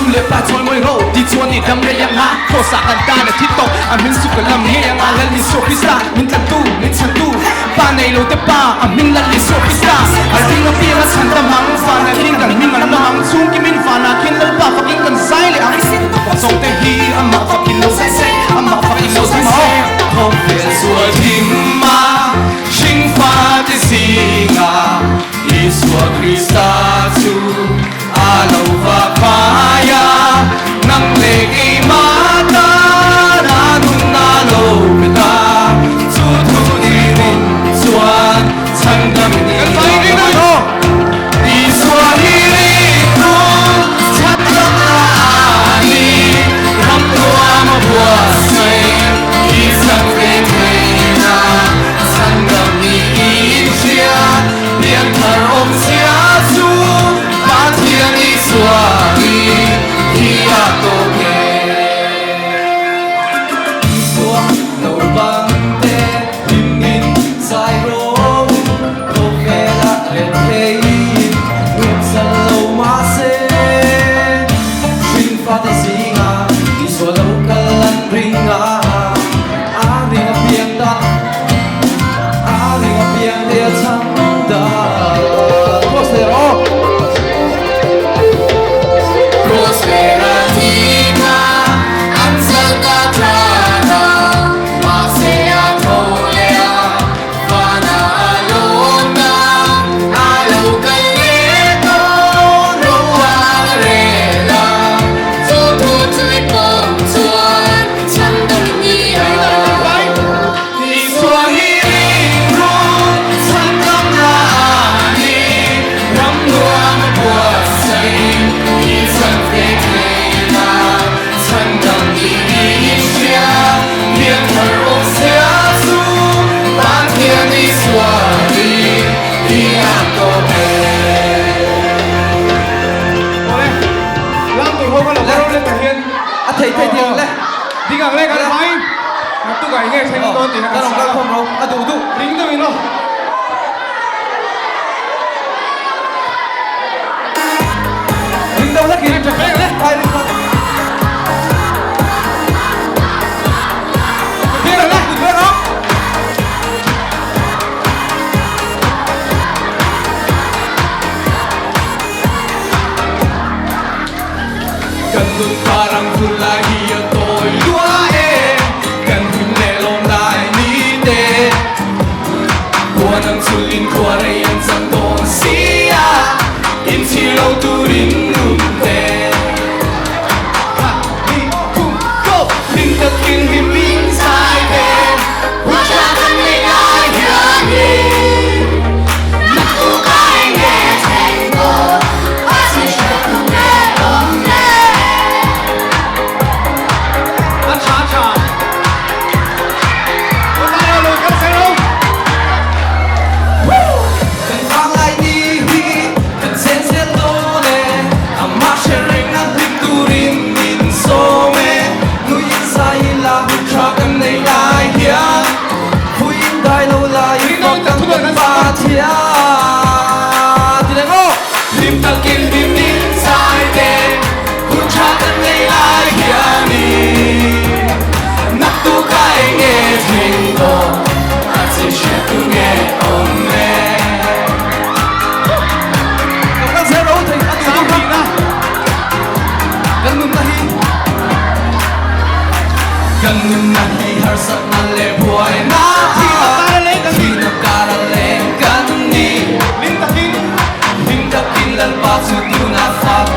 Nu leh pa chawimawi ro ti chuan i dam rei anga Kross ah kan tan a thi tawh a hming chu ka lam ngei anga Lal Isua Krista min tlantu min chhantu Pa nei lo te pa a hming Lal Isua Krista A ring apiang a chhan tam ang Van ah khin kan hming an lam ang Chhung kimin van ah khin Lalpa fakin kan zai leh ang Zawng te hi amah fakin lo zai se amah fakin lo zai se Khawvel sual thim a hringfa te zinga Isua Krista chu a lo va khai a, nang leh keimah tan a nun a lo pe ta. Chu thu dirin chuan chhandam ni a Isua hi ringtu chhandam na a ni, ram nuam a buatsaih i chang ve theihna chhandam ni inhria pianthar awmzia chu Pathian Isua hi hi a tawk e. Isua naupangte hlimngin zai rawh u, khawvelah let theiin nuamsal lo mahse, hringfate zingah Isua lo kal an ring a, a ring apiang ta. A ring apiang te a chhang ta. Cross leh rawh. Cross leh a thi kha an zal ta tlan a, mahse a tho leh a, vana a lawn ta, a lo kal leh dawn roan a rel a, chu thu chu i pawm chuan chhandam ni a. Isua hi ringru chhandamna a ni, ram nuam a buatsaih i chhan ve theihna chhandam ni i hria, pianthar awm sia chu Pathian Isua hi i ang tawp e. Awle, lam tur ho kha lo kal leh ta hian a thei thei ding le. Ding ang le kan vai. Naktuk ah enge thleng dawn tih kha kan rawn kal khawm ro a duh duh. Ring deuh in aw. Ring deuh hlek in. Ring hlek le. Hai ring hlek. Ding ang le. Kut vek ang. Kan nun parang hun lai hi a tawi lua e, kan hlim leh lawm lai ni te. Khuan ang chul in khua rei an chang dawn si a, inchhir lo turin nun te. Kha ni kum go! Hlim takin hlim in zai te, Hua tha kan nei lai hianin, Naktuk a enge thleng dawn, a chhi hre tu nge awm le? A tha tha. Ka ta lo lo kal sai lo. Kan vang lai ni hi kan chen zel dawn e, amah hre reng a hlim turin min sawm e. Nui in zai ila hun tha kan nei lai hian, Pui in dai lo lai i fak ang kan Pathian. Ti leng aw! Hlim takin hlim in zai te, hun tha kan nei lai hianin, Naktuk a enge thleng dawn, a che hriat tu nge awm e. Lo kal zel ro thei a duh duh kha. Kan nunna hi. Kan nunna hi harsatna leh buaina thihna kara leng kan ni. Hlim takin Lalpa chu tuna fak